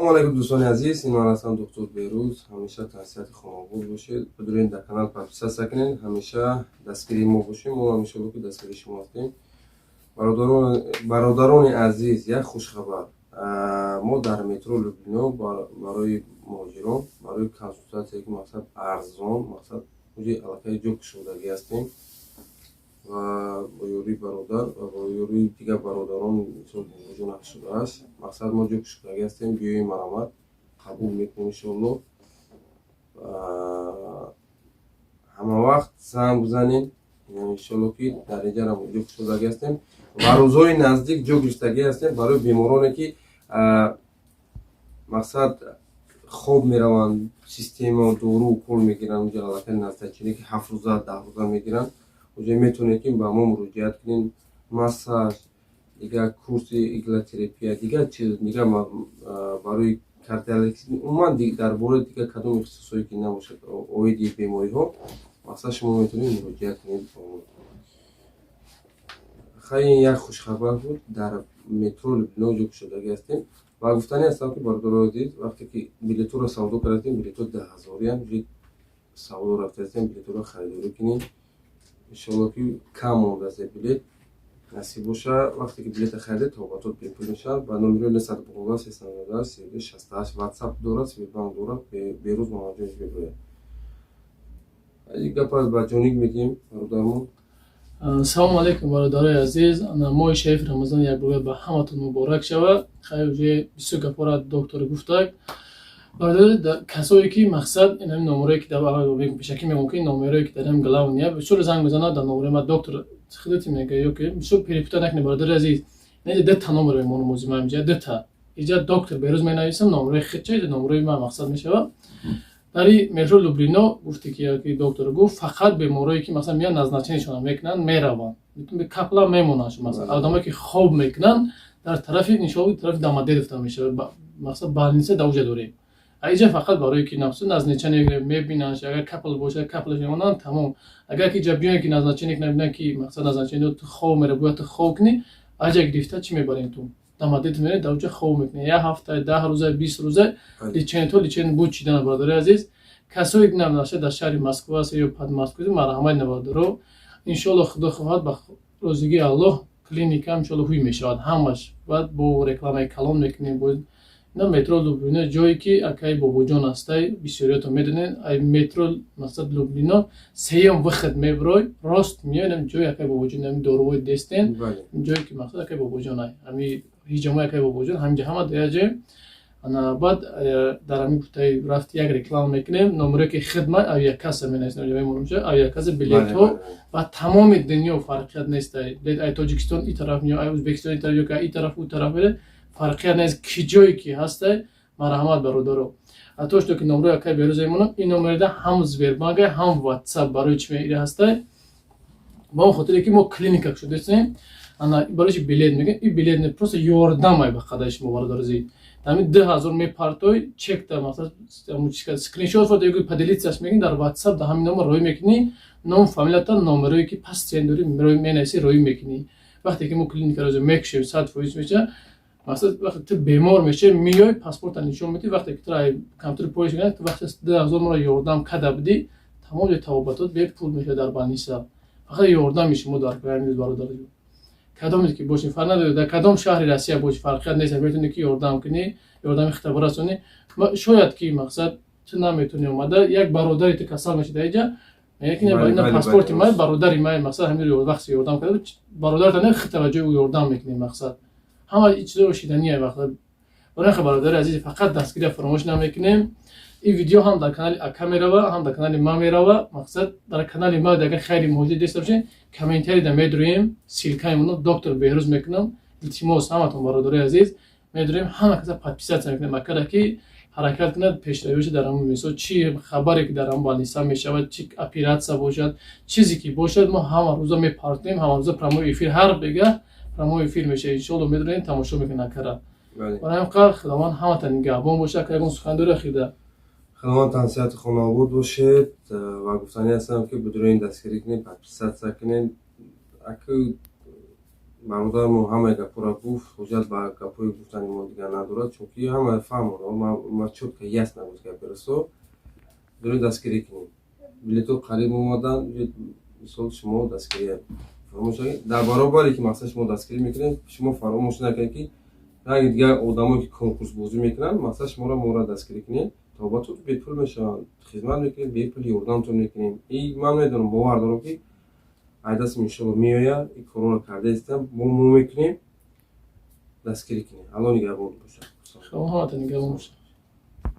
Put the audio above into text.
Салому алайкум, дӯстони азиз, ин ман ҳастам, доктор Берӯз. Ҳамеша тансиҳати хонобод бошед. Бидурен, дар канал подписаться кунед, ҳамеша дастгирии мо бошед. Мо иншоалло, ки дастгирии шумо ҳастем. Бародарони азиз, як хушхабар: мо дар метро Люблино барои муҳоҷирон, барои консултатсия, ки мақсад арзон, мақсад уҷи аллакай ҷо кушодагӣ ҳастем ва бо ёрии бародар ва бо ёрии дигар бародарон, мисол, бобоҷон шудааст. Мақсад, мо ҷо кушодагӣ ҳастем, биёем, марҳамат, қабул мекунем, иншоалло. Ҳама вақт занг бизанед, иншоалло, ки дар инҷа ҷо кушодагӣ ҳастем ва рӯзҳои наздик ҷо гирифтагӣ ҳастем барои бемороне, ки мақсад, хоб мераванд, система дору укол мегиранд. Уҷа аллакай назначение, ки 7 рӯза, 10 рӯза мегиранд, уҷа метавонед, ки ба мо муроҷиат кунед. Массаж, дигар курси иглотерапия, дигар чиз, дигар барои кардиология, умуман дар бораи дигар кадом ихтисосҳое ки набошад, оиди бемориҳо, мақсад, шумо метавонед муроҷиат кунед ба мо. Хай, ин як хушхабар буд. Дар метро Люблино ҷо кушодагӣ ҳастем ва гуфтанӣ ҳастам, ки, бародарои азиз, вақте ки билетҳоро савдо кардастем, билетҳо 10 ҳазориам савдо рафтаастем. Билетҳоро харидорӣ кунем, иншоалло, ки кам мондааст билет. Насиб боша, вақте ки билета харидед, табобатот бепул мешавад. Ба номерои 915 390 32 68 Ватсап дорад, Сбербанк дорад, Берӯз Муҳаммадҷониш мебирояд. Гапа ба Ҷоник медиҳем, бародармон. Салому алайкум, бародарои азиз. Моҳи шарифи Рамазон як бор ба ҳаматон муборак шавад. Хайр, уже бисёр гапҳоро доктор гуфтак. Бародари, касое ки, мақсад, ин номерое ки пешакӣ мегӯм, ки номерое ки дар ҳам главный, бисёр занг мезанад дар номерои ма, доктор худати мега, ё ки бисёр перепутать накунед, бародари азиз. Не, дета номер мемонам озима инҷа, дета. Иҷа доктор Берӯз менависам, номерои худча, иҷа номерои ман, мақсад, мешавад. Дар метро Люблино, гуфте ки доктор гуфт, фақат беморое ки, масалан, меян, назначение шона мекунанд, мераванд, капла мемонанд. Масалан, одамое ки хоб мекунанд, дар тарафи, иншоалло, тарафи Домодедово мешавад, мақсад, больница дар уҷа дорем. А иҷа фақат барое ки назначение мебинанд, агар капал бошад, капалаш мемонанд, тамом. Агар ки иҷа биёем, ки назначение набинанд, ки, мақсад, назначение ту хоб мера, бояд ту хоб кунӣ, аҷа гирифта чӣ мебарем, ту Домодедово мерем, дар уҷа хоб мекунӣ як ҳафта, 10 рӯза, 20 рӯза, лечение то лечение буд чидан. Бародари азиз, касое ки наша дар шаҳри Москва аст ё Подмосква, марҳамат, набародаро, иншоалло, худо хоҳад, ба розигии Аллоҳ, клиника, иншоалло, ҳуй мешавад ҳамаш. Баъд бо рекламаи калон мекунем. На, метро Люблино, ҷое ки акаи Бобоҷон ҳастай, бисёриётон медонед. Ай метро, мақсад, Люблино сеюм выход мебирой, рост меоед, ҷои акаи Бобоҷон, ами дорувои дестен, ҷое ки, мақсад, акаи Бобоҷон ай, ами ҳиҷомаи акаи Бобоҷон, ҳаминҷа ҳама дар ҷое. Ана баъд дар ҳамин гуфтаи рафт, як реклама мекунем. Номере ки хидмат авиакасса менависем, мемонам, авиакасса билетҳо ба тамоми дунё, фарқият нест, ай Тоҷикистон и тараф меё, ай Ӯзбекистон и тараф, ё и тараф, ӯ тараф мере, фарқият нест, ки ҷое ки ҳастай. Марҳамат, бародаро. А то что ки номерои акай Берӯза мемонам, ин номерида ҳам Сбербанк, ҳам Ватсап. Барои чӣ меири ҳастай? Ба он хотире ки мо клиника шудастем. Ана барои чи билет мегӯем? И билет не, просто ёрдамай ба қадари шумо, бародари азиз. Ҳамин 2000 мепартой, чекта, масалан, скриншот фото ё поделиться ш мекунӣ дар Ватсап, дар ҳамин номер роӣ мекунӣ, ном, фамилията, номерое ки пациент дорӣ, менависӣ, роӣ мекунӣ. Вақте ки мо клиникаро мекушем, 100% мешавад. Масалан, вақте ту бемор мешавӣ, меёй, паспорта нишон медиҳӣ, вақте ки туро компютери поиск мекунад, вақте 2000 моро ёрдам када будӣ, тамоми табобатот бепул мешавад дар больница. Фақат ёрдами шумо дар кор, бародари. Кадоме ки бошӣ, фарқ надорад, дар кадом шаҳри Россия бошӣ, фарқият нест, метавонӣ ки ёрдам кунӣ, ёрдами худта расонӣ. Шояд ки, мақсад, ту наметавонӣ омада, як бародари ту касал мешуда иҷа, мегӯяд ки ина паспорти май, бародари май, мақсад, ҳамин вақти ёрдам карда, бародарта не, худта ба ҷои ӯ ёрдам мекунӣ. Мақсад, ҳама чизо шидание вақт. Барои бародари азиз, фақат дастгирия фаромӯш намекунем. Ин видео ҳам дар канали ака мерава, ҳам дар канали ман мерава. Мақсад, дар канали ма агар хайри муҳоҷир деста бошед, комментарий да медурем, ссылка и моно доктор Беҳрӯз мекунам. Илтимос, ҳаматон, бародарои азиз, медурем, ҳама каса подписаться мекунем акара, ки ҳаракат кунад, пешравӣ бошад. Дар ҳамон мисол, чӣ хабаре ки дар ҳамон больница мешавад, чӣ оператсия бошад, чизе ки бошад, мо ҳама рӯза мепартем, ҳама рӯза прямой эфир, ҳар бегаҳ прямой эфир мешавад, иншоалло. Медурем, тамошо мекунем акара. Барои ҳамин қадр Худованд ҳаматон нигаҳбон бошад. Ака, ягон сухан дори ахида? Худованд тансиҳати хонаобод бошед ва гуфтанӣ ҳастам, ки бидуроин дастгирӣ кунед, подписаться кунед. Аку. Бародармо ҳамаи гапҳоро гуфт, ҳоҷат ба гапҳои гуфтани мо дигар надорад, чунки ҳама фаҳмон, ма чётко, ясно гуфт гапи расо. Доред, дастгирӣ кунем. Билетҳо қариб омадан. Мисол, шумо дастгирӣ фаромӯш накунед. Дар баробаре ки мақсад шумо дастгирӣ мекунед, шумо фаромӯш накунед, ки ранги дигар одамое, ки конкурсбозӣ мекунанд, мақсад шуморо моро дастгирӣ кунед, тобатон бепул мешаванд, хизмат мекунем, бепул ёрдамтон мекунем. И ман медонам, бовар дорам, ки айдастам иншолло меояд. И корҳоро карда истам, мо мекунем, дастгирӣ кунем. Алло нигаҳбон бошад. Ҳамата нигаҳбон бошад.